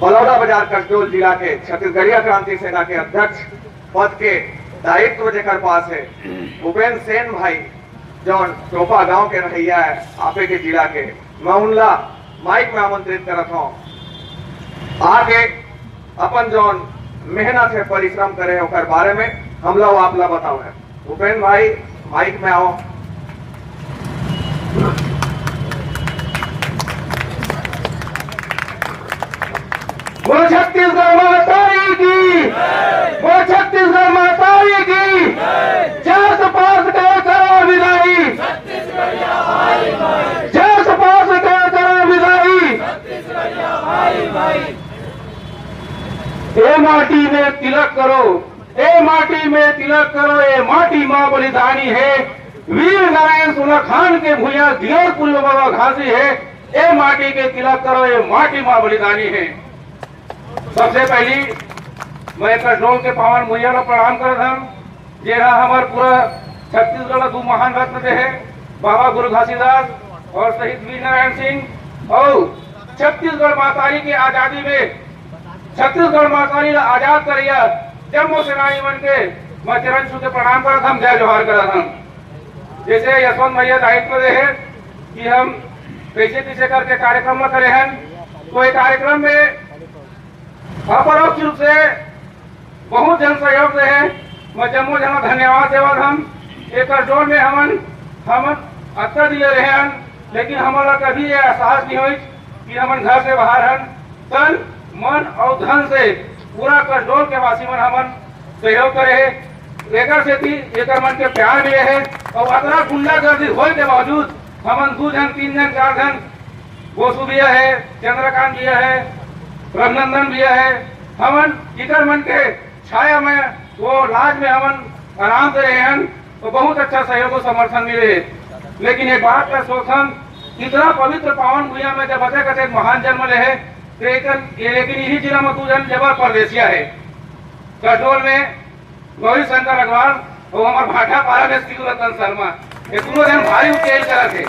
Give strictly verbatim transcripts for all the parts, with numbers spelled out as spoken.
बलौदा बाजार कसडोल जिला के छत्तीसगढ़िया क्रांति सेना के अध्यक्ष पद के दायित्व जेकर पास है, भूपेंद्र सेन भाई, जौन टोपा गांव के रहइया है, आपे के जिला के, मैं उनला माइक में आमंत्रित करत हूँ। आके अपन जौन मेहनत है, परिश्रम करे, ओकर बारे में हमला, आपला बतावे। भूपेंद्र भाई, माइक में आओ। बोलो छत्तीसगढ़ महतारी की, बोलो छत्तीसगढ़ महतारी की। जस पास के करो विदाई, जस पास के करो विदाई। ए माटी में तिलक करो, ए माटी में तिलक करो, ए माटी माँ बलिदानी है। वीर नारायण सुलखान के भुइयां दियोरपुर बाबा घासी है। ए माटी के तिलक करो, ए माटी माँ बलिदानी है। सबसे पहली मैं कसडोल के पावन भुइयां ला प्रणाम करत हन, जेहा हमर पूरा छत्तीसगढ़ ला दू महान रत्न दे हे, बाबा गुरु घासीदास और शहीद वीर नारायण सिंह और छत्तीसगढ़ महतारी के आजादी में, छत्तीसगढ़ महतारी ला आजाद करइया जम्मो सेनानी मन के मैं चरण छू के प्रणाम करत हन, जय जोहार करत हन। जैसे यशवंत भैया दायित्व दे हे कि हम कैसे कैसे करके कार्यक्रम ला करे हन, तो ये कार्यक्रम में अपरोक्ष रूप से बहुत झन सहयोग दे हे। मैं जम्मो झन ला धन्यवाद देवत हन। ए कसडोल में हमन, हमन अतका दिन ले रहे हन, लेकिन हमन ला कभी ये एहसास नहीं होइस कि हमन घर से बाहर हन। तन, मन और धन से पूरा कसडोल के वासी मन हमन सहयोग करे हे। एकर सेती एकर मन के प्यार मिले हे। और अतरा गुंडागर्दी होए के बावजूद हमन दू झन, तीन झन, चार झन, गोसू भैया है, चंद्रकांत भैया है, रघुनंदन भैया है, हमन इकर मन के छाया में, वो लाज में हमन आराम से रहे हन, तो बहुत अच्छा सहयोग और समर्थन मिले। लेकिन ये बात का सोचन, इतना पवित्र पावन भुइयां में जब अतक अतक महान जन्म ले हे, तो एकर, ये लेकिन यही जिला में दू झन जबर परदेसिया है, कसडोल में गौरी शंकर अग्रवाल और हमार भाटापारा में शिव रतन शर्मा, ये दोनों झन भारी उकेल करत हे।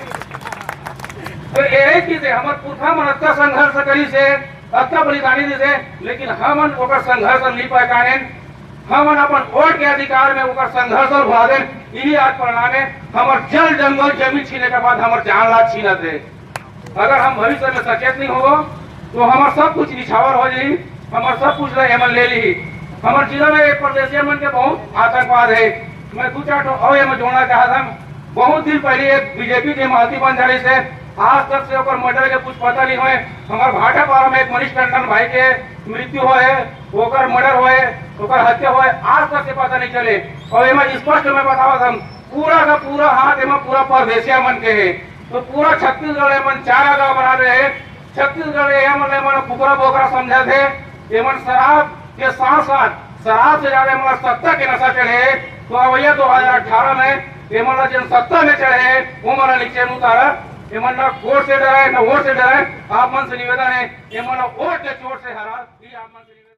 तो यही चीज है, हमार पुरखा मन अतका संघर्ष करी से, अतका बलिदानी दे से, लेकिन हमन ओकर संघर्ष नहीं पहचानेन। हमन अपन वोट के अधिकार में ओकर संघर्ष ला भुला देन। यही आज परिणाम है, हमर जल जंगल जमीन छीने के बाद हमर जान ला छीनत हे। अगर हम भविष्य में सचेत नहीं होबो, तो हमर सब कुछ निछावर हो जाही, हमर सब कुछ ला एमन ले लीही। हमर जिला में एक परदेसिया मन के बहुत आतंकवाद है। मैं दू चार ठो और एमन जोड़ना चाहत हन। बहुत दिन पहले एक बीजेपी के महाती बन जाने से आज तक से ओकर मर्डर के कुछ पता नहीं होए। हमर भाटापारा में एक मनीष टंडन भाई के मृत्यु होए, ओकर मर्डर होए, ओकर हत्या होए, आज तक से पता नहीं चले। और एमा स्पष्ट मैं बतावत हन, पूरा का पूरा हाथ एमा पूरा परदेसिया मन के है। तो पूरा छत्तीसगढ़ एमन चारा गांव बना रहे हैं। छत्तीसगढ़ एमन, एमन कुकरा बोकरा समझत हे। एमन शराब के साथ साथ शराब से ज्यादा एमन सत्ता के नशा चढ़े हे। तो अवैया दो हजार अठारह में एमन ला जेन सत्ता में चढ़े हे, वो मन ला नीचे उतारा। एमन ना कोर्ट से डरे, ना वोट से डरे। आप मन से निवेदन है, एमन ला वोट के चोट से हरा। ये आप मन से निवेदन।